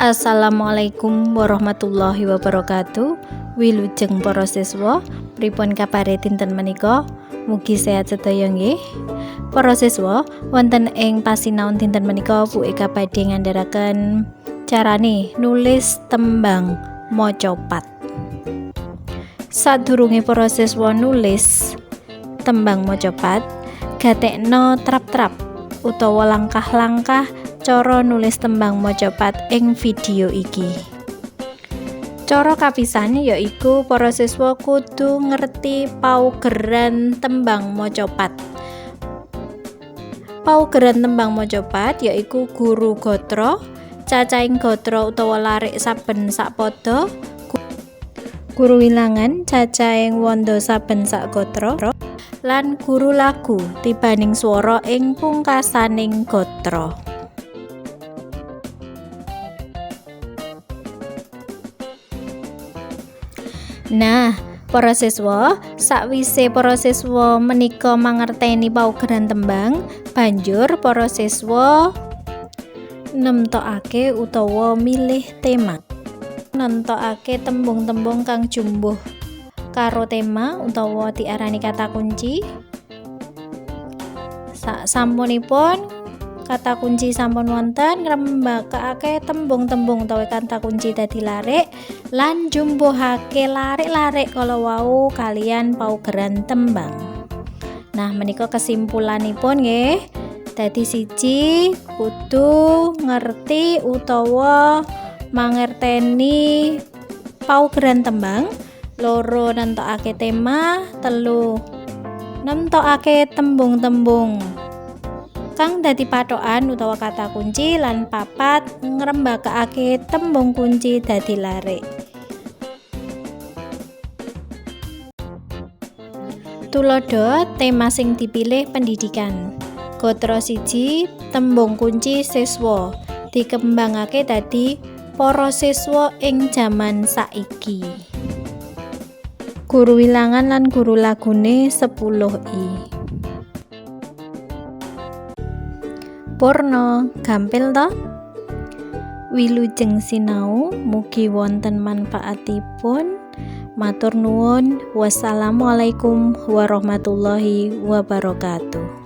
Assalamualaikum warahmatullahi wabarakatuh. Wilujeng para siswa, pripun kabare dinten menika? Mugi sehat sedaya nggih. Para siswa, wonten ing pasinaon dinten menika Bu Eka badhe ngandharaken carane nulis tembang macapat. Sadurunge para siswa nulis tembang macapat, gatekno trap-trap utawa langkah-langkah cara nulis tembang macapat ing video iki. Cara kapisan yaiku para siswa kudu ngerti paugeran tembang macapat. Paugeran tembang macapat yaiku guru gatra, cacahing gatra utawa larik saben sak pada, guru wilangan cacahing wanda saben sak gatra, lan guru lagu tibaning swara ing pungkasaning gatra. Nah, para siswa, sakwise para siswa menika mangerteni paugeran tembang, banjur para siswa nemtokake utawa milih tema. Nentokake tembung-tembung kang jumbuh karo tema utawa diarani kata kunci. Sasampunipun kata kunci sampun wonten, ngrembakake tembung-tembung utawa kata kunci dadi larik lan jumbuhake larik-larik kala wau kalian paugeran tembang. Nah, menika kesimpulanipun nggih. Dadi siji, kudu ngerti utawa mangerteni paugeran tembang, loro nentokake tema, telu nentokake tembung-tembung kang dadi patokan utawa kata kunci, lan papat ngrembakake tembung kunci dadi larik. Tuladha tema sing dipilih pendidikan. Gatra siji, tembung kunci siswa dikembangake dadi para siswa ing jaman saiki. Guru wilangan lan guru lagune 10i. Purna, gampil to? Wilujeng sinau, mugi wonten manfaatipun. Matur nuwun. Wassalamualaikum warahmatullahi wabarakatuh.